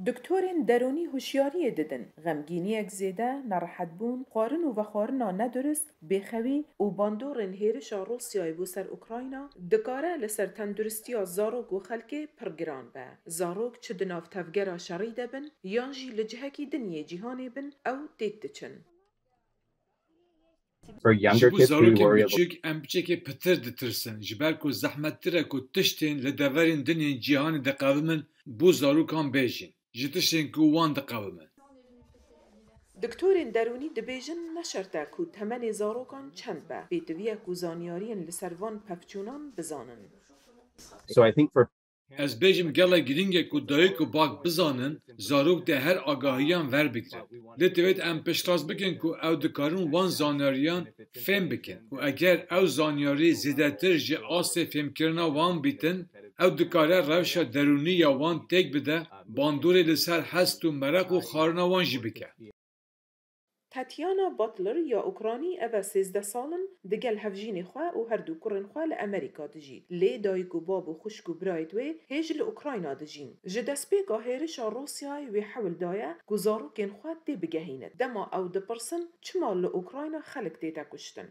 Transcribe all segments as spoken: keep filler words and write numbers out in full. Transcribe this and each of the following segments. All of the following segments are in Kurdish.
Doktorên derûnî hişyariyê didin, xemgîniyek zêde, nerehetbûn, xwarin û vexwarina nedurist, bêxewî û bandorên hêrişa Rûsyayê bo ser Ukrayna dikare li ser tenduristiya zarok û xelkê pir giran be. Zarok çi di nav tevgera şerî de bin, yan jî li cihekî din yê cîhanê bin, ew têk diçin. For younger kids, we worry about. Ji bo zarokên biçûk em piçekê pitir ditirsin, ji ber ku zehmettir e ku tiştên li deverên din yên cîhanê diqevimin bo zarokan bêjin, ji tiştên ku wan diqevimin. Doktorên derûnî dibêjin ne şert e ku temenê zarokan çend be, pêtivî ye ku zanyariyên li ser van pevçûnan bizanin. So I think for Ez bêjim gelek girîng e ku dayik û bak bizanin zarok dê her agahiyan verbigirin. Lê divêt em piştrast bikin ku ew dikarin wan zanyariyan fêm bikin û eger ew zanyarî zêdetir ji astê fêmkirina wan bîtin, ew dikare rewşa derûnî ya wan têk bide, bandorê li ser hest û meraq û xwarina wan jî bike. Tatiana Butler ya Ukranî eve sêzdeh sal in digel hevjînê xwe û her du kurên xwe li Amerîka dijî. Lê dayik û bab û xwişk û birayêt wê hê ji li Ukrayna dijîn. Ji destpêka hêrişa Rûsyayê wê hewl daye ku zarokên xwe tê bigehînit. Dema ew dipirsin, çima li Ukrayna xelk tête kuştin?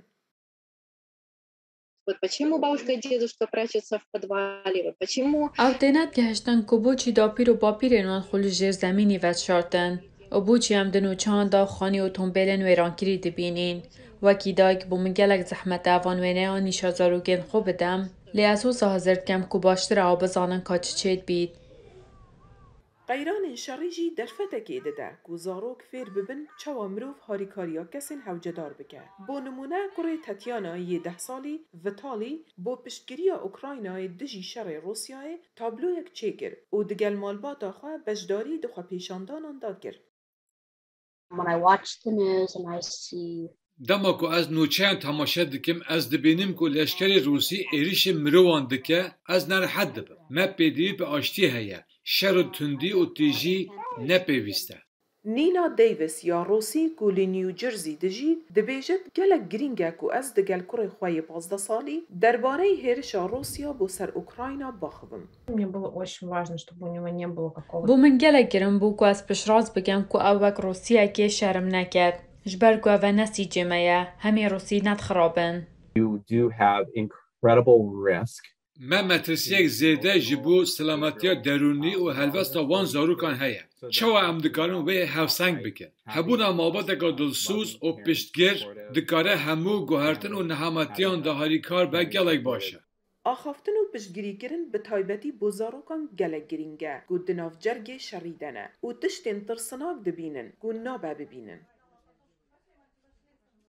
Вот почему бабушка и дедушка прячутся в подвале? Вот почему Ew têne gihiştin ku boçî dapîr û bapîrên wan xwe li jêr zemînî veşartin û boçî em di nûçeyan de xanî û tombêlên wêrankirî dibînîn. Wekî dayik bû min gelek zehmet e van wêneyan nîşa zarokên xwe bidim, lê ez wisa hizir dikim ku baştir e ew bizanin ka çi çêdibît. Qeyranên şerî jî derfetekê dide ku zarok fêr bibin çawa mirov harîkariya kesên hewcedar bike. Bo nimûne, kurê Tetiana yê deh salî, Vitalî, bo piştgiriya Ukraynayê dijî şerê Rûsyayê tabloyek çêkir û digel malbata xwe beşdarî di xwepêşandanan de kir. When I watch the news and I see Dema ku ez nûçeyan temaşe dikim, ez dibînim ku leşkerê Rûsî êrişê mirovan dike, ez nerehet dibim. Me pêdivî bi aştiyê heye. Şer û tundî û tîjî ne pêwîst e. Nina Davis ya Rûsî ku li New Jersey dijî, dibêjit, gelek girîng e ku ez digel kurê xwe yê pazdeh salî derbareyî hêrişa Rûsya bo ser Ukrayna baxivim. Мне было очень важно, чтобы у него не было какого-то Bo min gelek girin bû ku ez piştrast bikim ku ew wek Rûsiyekê şerm neket. Ji ber ku ev e ne sîcê me ye, hemî Rûsî nedixirabin. You do have incredible risk. Me metirsiyek zêde ji bo selametiya derûnî û helwesta wan zarokan heye. Çawa em dikarin wê hevseng bikin? Hebûna malbateka dilsoz û piştgir dikare hemû guhertin û nehametiyan de harîkar be gelek baş e. Axaftin û piştgirîkirin bi taybetî bo zarokan gelek girîng e ku di nav cergê şerî de ne û tiştên tirsinak dibînin ku nabe bibînin.